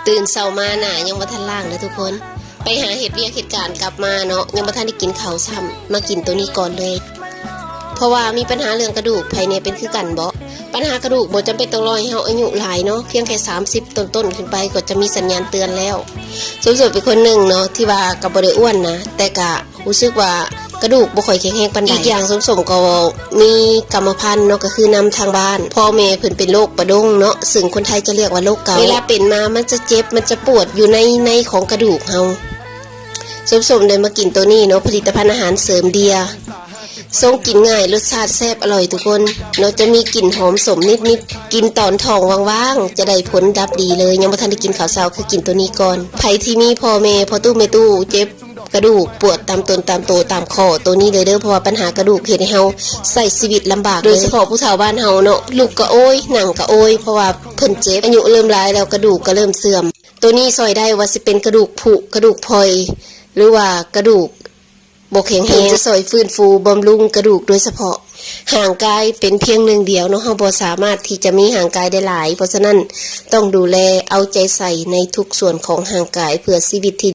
ຕື່ນເຊົ້າມາໜ້າຍັງບໍ່ທັນລ້າງເດີທຸກຄົນ ໄປຫາເຮັດວຽກເຮັດການກັບມາເນາະ ຍັງບໍ່ທັນໄດ້ກິນເຂົ້າຊ້ຳ ມາກິນໂຕນີ້ກ່ອນເລີຍ ເພາະວ່າມີບັນຫາເລື່ອງກະດູກ ໃຜແດ່ເປັນຄືກັນເບາະ? ບັນຫາກະດູກບໍ່ຈຳເປັນຕ້ອງລໍໃຫ້ເຮົາອາຍຸຫຼາຍເນາະ ພຽງແຄ່ສາມສິບຕົ້ນໆຂຶ້ນໄປກໍຈະມີສັນຍານເຕືອນແລ້ວ. ສົມສ່ວນເປັນຄົນໜຶ່ງເນາະ ທີ່ວ່າກໍບໍ່ໄດ້ອ້ວນນະ ແຕ່ກະ ຮູ້ສຶກວ່າກະດູກບໍ່ຄ່ອຍແຂງແຮງປານໃດ. ອີກຢ່າງສົມໆກໍມີກຳມະພັນເນາະ ກໍຄືນຳທາງບ້ານ ພໍ່ແມ່ເພິ່ນເປັນໂລກປະດົງເນາະ ເຊິ່ງຄົນໄທຈະຮຽກວ່າໂລກເກົາ. ເວລາເປັນມາມັນຈະເຈັບ ມັນຈະປວດຢູ່ໃນໃນຂອງກະດູກເຮົາ. ສົມໆໄດ້ມາກິນໂຕນີ້ເນາະ ຜະລິດຕະພັນອາຫານເສີມເດຍ ຊົງກິນງ່າຍ ລົດຊາດແຊບອະລ່ອຍທຸກຄົນເນາະ ຈະມີກິ່ນຫອມສົ້ມນິດໆ ກິນຕອນທ້ອງວ່າງໆ ຈະໄດ້ຜົນລັບດີເລີຍ. ຍັງບໍ່ທັນໄດ້ກິນເຂົ້າເຊົ້າ ຄືກິນໂຕນີ້ກ່ອນ. ໃຜທີ່ມີພໍ່ແມ່ ພໍ່ຕູ້ແມ່ຕູ້ເຈັບ ກະດູກປວດຕາມຕົນຕາມໂຕຕາມຂໍ້ ໂຕນີ້ເລີຍເດີ ເພາະວ່າບັນຫາກະດູກເຮັດໃຫ້ເຮົາໃຊ້ຊີວິດລຳບາກເລີຍ ໂດຍສະເພາະຜູ້ເຖົ້າບ້ານເຮົາເນາະ ລຸກກໍໂອຍ ນັ່ງກໍໂອຍ ເພາະວ່າເພິ່ນເຈັບ ອາຍຸເລີ່ມຫຼາຍແລ້ວ ກະດູກກໍເລີ່ມເສື່ອມ. ໂຕນີ້ຊ່ອຍໄດ້ ວ່າຊິເປັນກະດູກຜຸ ກະດູກພອຍ ຫຼືວ່າກະດູກບໍ່ແຂງແຮງ ຈະຊ່ອຍຟື້ນຟູບຳລຸງກະດູກໂດຍສະເພາະ. ຮ່າງກາຍເປັນພຽງໜຶ່ງດຽວເນາະ ເຮົາບໍ່ສາມາດທີ່ຈະມີຮ່າງກາຍໄດ້ຫຼາຍ ເພາະສະນັ້ນຕ້ອງດູແລເອົາໃຈໃສ່ໃນທຸກສ່ວນຂອງຮ່າງກາຍ ເພື່ອຊີວິດທີ່